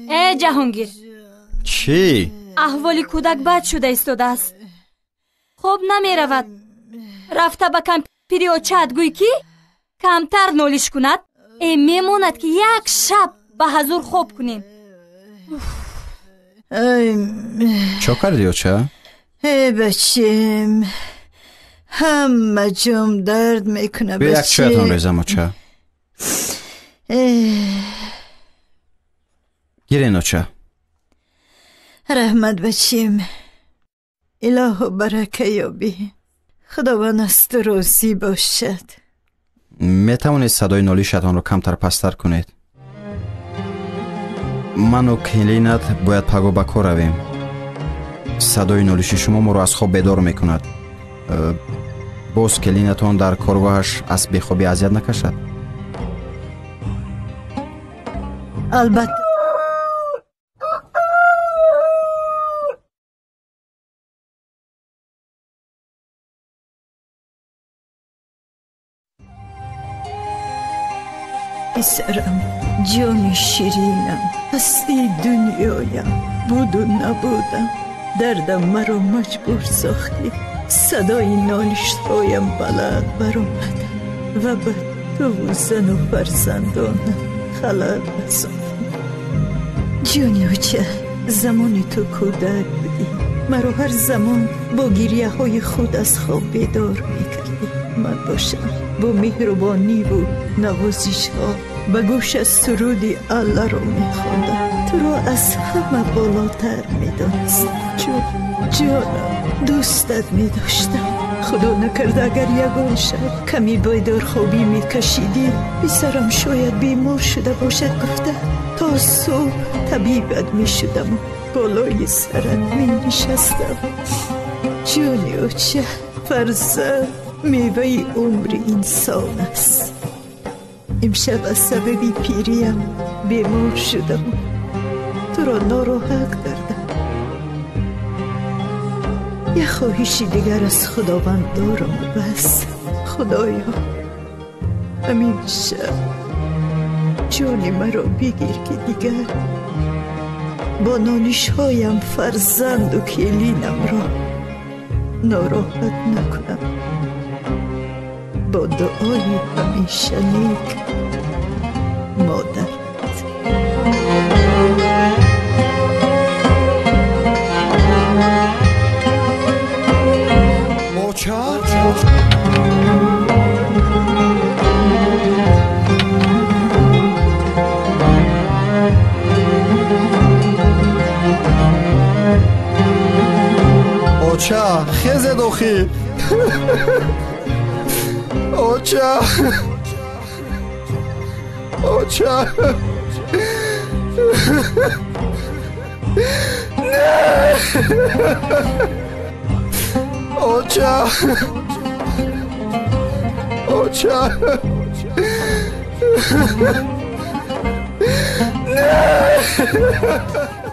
Э Ҷаҳонгир. Чӣ? Аҳволи кӯдак бад шуда истодааст. Хоб намеравад. Рафта ба кампири очаат гӯй, ки камтар нолиш кунад. Э мемонад, ки як шаб ба ҳазур хоб кунем. Чо кардӣ, оча? Э бачем, ҳама ҷом дард мекунад. Биё як чоятон резам, оча. Гирен, оча. Раҳмат, бачем. Илоҳу барака ёбӣ. Худованд аз ту розӣ бошад. Метавонед садои нолишатонро камтар пасттар кунед? Ману келинат бояд паго ба кор равем. Садои нолиши шумо моро аз хоб бедор мекунад. Боз келинатон дар коргоҳаш аз бехобӣ азият накашад. Албатта. Писарам, ҷони ширинам, ҳастии дунёям, буду набудам, дардам маро маҷбур сохтӣ. Садои нолишҳоям баланд баромад ва ба туву зану фарзандонам халал расонд. Ҷони оча, замони ту кӯдак будӣ, маро ҳар замон бо гирияҳои худ аз хоб бедор мекардӣ. Ман бошам бо меҳрубониву навозишҳо ба гӯшат суруди Алларо мехондам. Туро аз ҳама болотар медонистам. Ҷонам, дӯстат медоштам. Худо накарда агар ягон шаб ками бедорхобӣ мекашидӣ, писарам шояд бемор шуда бошад гуфта то субҳ табибат мешудаму болои сарат менишастам. Ҷони оча, фарзанд меваи умри инсон аст. Имшаб аз сабаби пириям бемор шудам, туро нороҳат кардам. Як хоҳиши дигар аз Худованд дорам бас. Худоё, ҳамин шаб ҷони маро бигир, ки дигар бо нолишҳоям фарзанду келинамро нороҳат накунам. Бо дуои ҳамеша нек, модарат. Оча? Оча, хезед охи. Оча, оча, не, оча, оча, не.